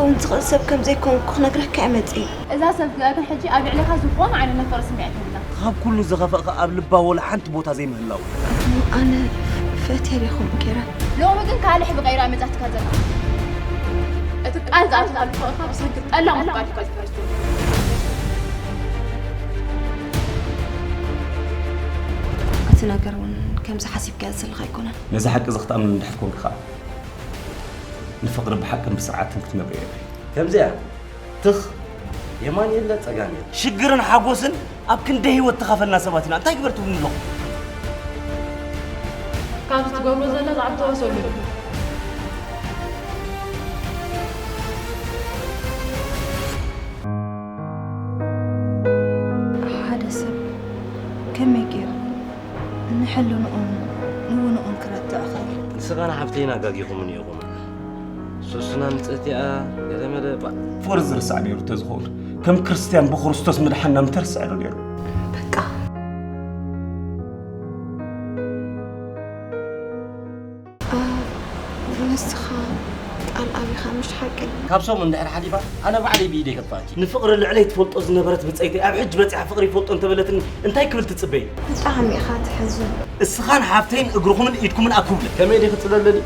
እውን ዝኽእል ሰብ ከም ዘይኮንኩ ክነግረካ እየ መጺእ። እዛ ሰብ እዚኣ ግን ሕጂ ኣብ ልዕሌኻ ዝኾነ ዓይነት ናይ ፍቕሪ ስምዒት የብላን። ካብ ኩሉ ዝኸፍእ ከኣ ኣብ ልባ ወላ ሓንቲ ቦታ ዘይምህላው። ኣነ ፈትየ ዲኹም ኬራ? ሎሚ ግን ካልሕ ብቐይራ መጻትካ ዘላ። እቲ ቃል ዝኣተኻሉ ፍቕርኻ ብሰንኪ ጠላም ምፍቃር እዩ ዝፈርስ ዘሎ። እቲ ነገር እውን ከምዚ ሓሲብካዮ ዘለኻ ኣይኮነን። ነዚ ሓቂ እዚ ክትኣምን እንድሕር ኮንኪ ከኣ ንፍቕሪ ብሓቅን ብስርዓትን ክትነብርዮ ኢኺ። ከምዚኣ ትኽ የማን የለ ጸጋም የለ። ሽግርን ሓጎስን ኣብ ክንደ ህይወት ተኻፈልና ሰባት ኢና። እንታይ ግበር ትብሉኒ ኣለኹም? ካብዚ ትገብሮ ዘለኻ ኣብ ተዋሰሉ። ሓደ ሰብ ከመይ ገይሩ ንሕልንኡን ንውንኡን ክረትዕ ኽእል? ንስኻን ሓፍተይን ኣጋጊኹምኒ ኢኹም። ሶስና ንጽህቲኣ ገለመለ ባ ፍቕሪ ዝርሳዕ ነይሩ እንተዝኸውን ከም ክርስትያን ብክርስቶስ ምድሓንና ምተርስዐ ዶ ነይሩ? በቃ እ፣ ንስኻ ቃል ኣቢኻ ምሽ ሓቂ? ካብ ሰሙን እንድሕር ሓሊፋ ኣነ ባዕለይ ብኢደይ ከጥፋኣኪ። ንፍቕሪ ልዕለይ ትፈልጦ ዝነበረት ብጸይተይ ኣብ ሕጂ በጺሓ ፍቕሪ ይፈልጦ እንተበለትኒ እንታይ ክብል ትጽበይ? ብጣዕሚ ኢኻ ትሕዝን። እስኻን ሓፍተይን እግርኹምን ኢድኩምን ኣኩብለ። ከመይ ዲኺ ጽለለኒ?